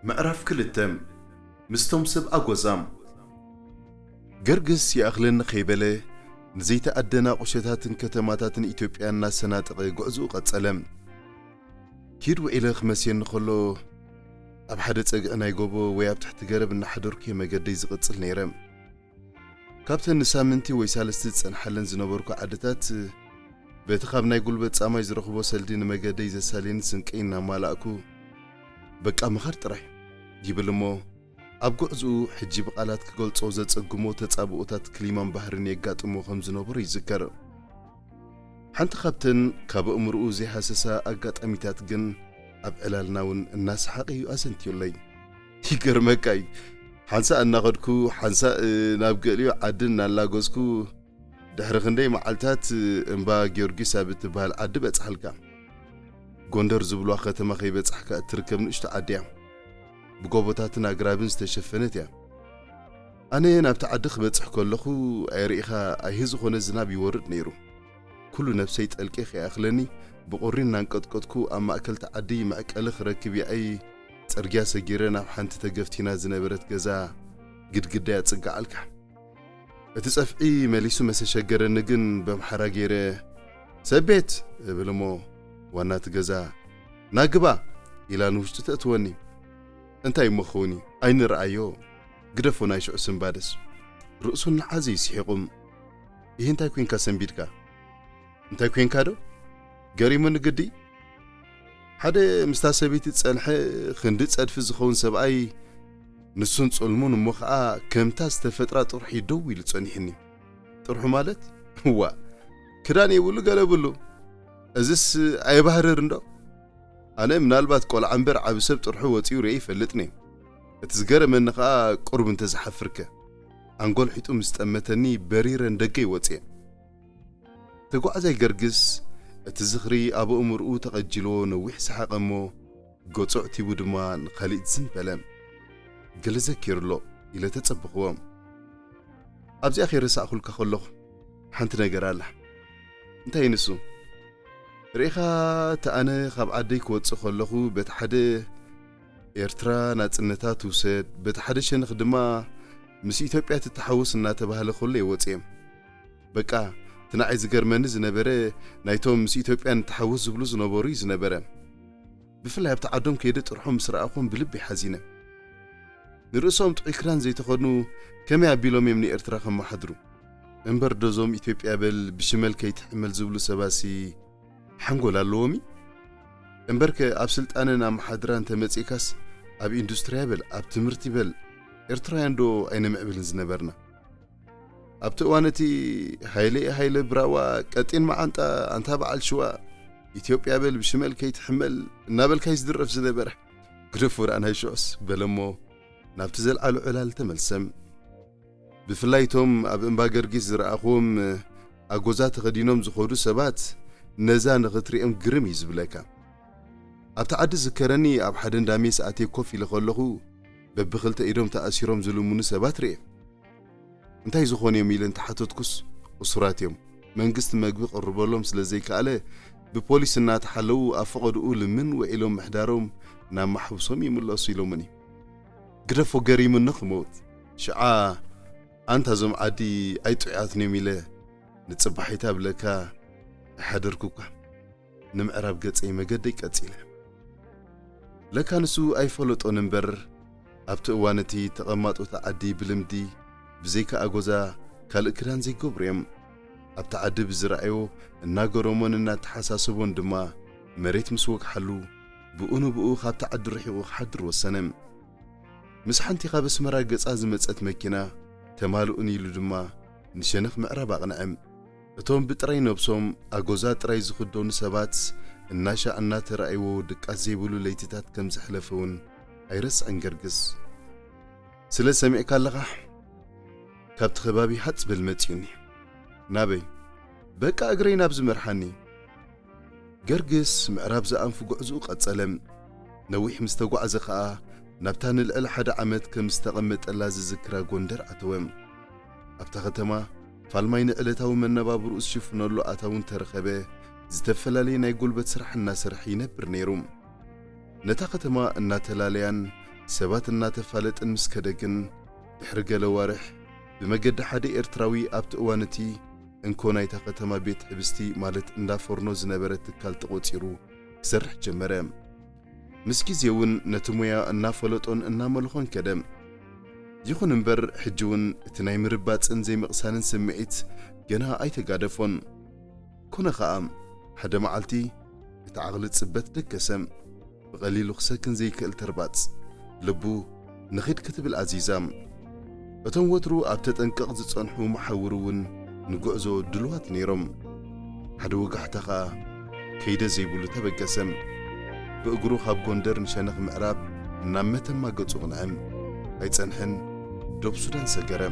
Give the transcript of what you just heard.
ምዕራፍ ክልተ። ምስቶም ሰብ ኣጎዛ። ገርግስ ይኣኽለኒ ከይበለ፣ ንዘይተኣደና ቁሸታትን ከተማታትን ኢትዮጵያ እናሰናጠቐ ጉዕዞኡ ቀጸለ። ኪድ ውዒለ ክመስየኒ ከሎ፣ ኣብ ሓደ ጸግዒ ናይ ጎቦ ወይ ኣብ ትሕቲ ገረብ እናሓደርኩ እየ መገደይ ዝቕጽል ነይረ። ካብተን ንሳምንቲ ወይ ሳልስቲ ዝጸንሓለን ዝነበርኩ ዓድታት፣ በቲ ካብ ናይ ጉልበት ጻማይ ዝረኽቦ ሰልዲ ንመገደይ ዘሳልየኒ ስንቀይ እናማላእኩ፣ "በቃ ምኻድ ጥራይ" ይብል እሞ፣ ኣብ ጉዕዝኡ ሕጂ ብቓላት ክገልጾ ዘጸግሞ ተጻብኦታት ክሊማን ባህርን የጋጥሞ ከም ዝነበሮ ይዝከር። ሓንቲ ካብተን ካብ ኣእምሮኡ ዘይሃሰሳ ኣጋጣሚታት ግን ኣብ ዕላልና እውን እናሰሓቐ እዩ ኣዘንትዩለይ። ይገርመካ እዩ፣ ሓንሳእ እናኸድኩ፣ ሓንሳእ፣ እ፣ ናብ ገሊኡ ዓዲ እናላገጽኩ፣ ድሕሪ ክንደይ መዓልታት፣ እ፣ እምባ ጊዮርጊስ ኣብ እትበሃል ዓዲ በጽሓልካ። ጎንደር ዝብልዋ ከተማ ከይበጻሕካ እትርከብ ንእሽቶ ዓዲ እያ። ብጎቦታትን ኣግራብን ዝተሸፈነት እያ። ኣነ ናብቲ ዓዲ ክበጽሕ ከለኹ፣ ኣይርኢኻ ኣይሂ ዝኾነ ዝናብ ይወርድ ነይሩ። ኩሉ ነብሰይ ጠልቂ ከይኣኽለኒ፣ ብቑሪ እናንቀጥቀጥኩ ኣብ ማእከልቲ ዓዲ መዕቀሊ ክረክብ ያኢ፣ ጽርግያ ሰጊረ ናብ ሓንቲ ተገፍቲና ዝነበረት ገዛ ግድግዳያ ጽጋዓልካ። እቲ ጸፍዒ መሊሱ መሰሸገረኒ ግን በምሓራ ገይረ፣ "ሰብ ቤት!" እብል እሞ፣ ዋና እቲ ገዛ፣ "ናግባ!" ኢላ ንውሽጢ ተእትወኒ። እንታይ እሞ ክኸውን እዩ? ኣይንረኣዮ። ግደፎ ናይ ሽዑ ስንባደስ። ርእሱ እናሓዘ ይስሒቑም። "ይህ እንታይ ኮንካ ሰንቢድካ?" "እንታይ ኮንካ ዶ? ገሪሙኒ ግዲ። ሓደ ምስታ ሰበይቲ ዝጸንሐ ክንዲ ጸድፊ ዝኸውን ሰብኣይ፣ ንሱን ጽልሙን እሞ ኸኣ ከምታ ዝተፈጥራ ጥርሑ ደው ኢሉ ጸኒሕኒ። ጥርሑ ማለት? እዋ፣ ክዳን የብሉ ገለ ብሉ። እዝስ ኣየባህርር እንዶ? ኣነ ምናልባት ቆልዓ እምበር ዓቢ ሰብ ጥርሑ ወጺኡ ርእየ ይፈልጥኒ። እቲ ዝገረመኒ ኸኣ ቁሩብ እንተዝሓፍርከ። ኣንጎልሒጡ ምስ ጠመተኒ በሪረ ንደገ ይወጽየ።" ተጓዓዛይ ገርግስ፣ እቲ ዝኽሪ ኣብ ኣእምሮኡ ተቐጂልዎ ነዊሕ ሰሓቐ እሞ፣ ገጹ ኣዕቲቡ ድማ ንኻልእ ዝን በለ። "ገለ ዘኪሩ ኣሎ" ኢለ ተጸበኽዎ። ኣብዚኣ ከይረሳዕኩልካ ከለኹ፣ ሓንቲ ነገር ኣላ። እንታይ ንሱ? ርኢኻ፣ እቲ ኣነ ካብ ዓደይ ክወጽእ ከለኹ፣ በቲ ሓደ ኤርትራ ናጽነታ ትውሰድ፣ በቲ ሓደ ሸነኽ ድማ ምስ ኢትዮጵያ ትተሓወስ እናተባህለ ከሎ እየ ወጽየ። በቃ፣ እቲ ንዓይ ዝገርመኒ ዝነበረ፣ ናይቶም ምስ ኢትዮጵያ ንተሓወስ ዝብሉ ዝነበሩ እዩ ዝነበረ። ብፍላይ ኣብቲ ዓዶም ከይደ ጥርሖም ምስ ረኣኹም ብልቢ ሓዚነ። ንርእሶም ጥዑይ ክዳን ዘይተኸድኑ ከመይ ኣቢሎም እዮም ንኤርትራ ከመሓድሩ? እምበር ዶ እዞም ኢትዮጵያ በል ብሽመል ከይትሕመል ዝብሉ ሰባሲ ሓንጎል ኣለዎም እዩ? እምበርከ ኣብ ስልጣነን ኣመሓድራን ተመጺእካስ ኣብ ኢንዱስትርያ በል፣ ኣብ ትምህርቲ በል፣ ኤርትራውያን ዶ ኣይነምዕብልን ዝነበርና? ኣብቲ እዋን እቲ ሃይለ ሃይለ ብራዋ ቀጢን መዓንጣ ኣንታ በዓል ሽዋ ኢትዮጵያ በል ብሽመል ከይትሕመል እናበልካይ ዝድረፍ ዝነበረ ግደፎ ደኣ ናይ ሽዑስ በለሞ ናብቲ ዘልዓሉ ዕላል ተመልሰ። ብፍላይ እቶም ኣብ እምባ ገርጊስ ዝረኣኹዎም ኣጎዛ ተኸዲኖም ዝኸዱ ሰባት ነዛ ንኽትሪኦም ግርም እዩ ዝብለካ። ኣብቲ ዓዲ ዝከረኒ ኣብ ሓደ እንዳ ሜስ ኣትየ ኮፍ ኢለ ከለኹ በብኽልተ ኢዶም ተኣሲሮም ዝልምኑ ሰባት ርኤ። እንታይ ዝኾኑ እዮም ኢለ እንተሓተትኩስ እሱራት እዮም። መንግስቲ መግቢ ክቕርበሎም ስለ ዘይከኣለ ብፖሊስ እናተሓለዉ ኣብ ፈቐድኡ ልምን ውዒሎም ምሕዳሮም ናብ ማሕብሶም ይምለሱ ኢሎምኒ። ግደፎ ገሪሙኒ ክመውት። ሽዓ ኣንታ እዞም ዓዲ ኣይጥዑያትን እዮም ኢለ ንጽባሒታ ብለካ ኣይሓደርኩኳ። ንምዕራብ ገጸይ መገደይ ቀጺለ። ለካ ንሱ ኣይፈለጦን እምበር፣ ኣብቲ እዋን እቲ ተቐማጦ እቲ ዓዲ ብልምዲ ብዘይካ ኣጎዛ ካልእ ክዳን ዘይገብሩ እዮም። ኣብቲ ዓዲ ብዝረኣዮ እናገረሞን እናተሓሳሰቦን ድማ መሬት ምስ ወግሓሉ፣ ብኡ ንብኡ ካብቲ ዓዲ ርሒቑ ክሓድር ወሰነ። ምስ ሓንቲ ካብ ኣስመራ ገጻ ዝመጸት መኪና ተማልኡኒ ኢሉ ድማ ንሸነኽ ምዕራብ ኣቕንዐ። እቶም ብጥራይ ነብሶም ኣጎዛ ጥራይ ዝኽደኑ ሰባት እናሻዕ እናተራእይዎ ድቃስ ዘይብሉ ለይትታት ከም ዘሕለፈ እውን ኣይረስዕን ገርግስ። "ስለ ሰሚዕካ ኣለኻ?" ካብቲ ከባቢ ሃጽ በል መጺኡኒ። "ናበይ?" "በቃ እግረይ ናብ ዝመርሓኒ።" ገርግስ ምዕራብ ዝኣንፉ ጉዕዝኡ ቀጸለ። ነዊሕ ምስ ተጓዕዘ ኸኣ ናብታ ንልዕሊ ሓደ ዓመት ከም ዝተቐመጠላ ዝዝክራ ጎንደር ኣተወ። ኣብታ ከተማ ፋልማይ ንዕለታዊ መነባብርኡ ዝሽፍነሉ ኣታዊ እንተረኸበ፣ ዝተፈላለየ ናይ ጉልበት ስራሕ እናሰርሐ ይነብር ነይሩ። ነታ ከተማ እናተላለያን ሰባት እናተፋለጥን ምስ ከደ ግን፣ ድሕሪ ገለ ዋርሕ፣ ብመገዲ ሓደ ኤርትራዊ ኣብቲ እዋን እቲ እንኮ ናይታ ከተማ ቤት ሕብስቲ ማለት እንዳ ፎርኖ ዝነበረ ትካል ተቖጺሩ ክሰርሕ ጀመረ። ምስ ግዜ እውን ነቲ ሞያ እናፈለጦን እናመልኾን ከደ። ይኹን እምበር፣ ሕጂ እውን እቲ ናይ ምርባጽን ዘይምቕሳንን ስምዒት ገና ኣይተጋደፎን። ኮነ ኸኣ፣ ሓደ መዓልቲ እቲ ዓቕሊ ጽበት ደገሰ። ብቐሊሉ ክሰክን ዘይክእል ተርባጽ ልቡ ንኺድ ክትብል ኣዚዛ። እቶም ወትሩ ኣብ ተጠንቀቕ ዝጸንሑ መሓውር እውን ንጉዕዞ ድልዋት ነይሮም። ሓደ ወጋሕታ ኸኣ ከይደ ዘይብሉ ተበገሰ። ብእግሩ ካብ ጎንደር ንሸነኽ ምዕራብ እናብ መተማ ገጹ ኣቕንዐ። ኣይጸንሐን፣ ዶብ ሱዳን ሰገረ።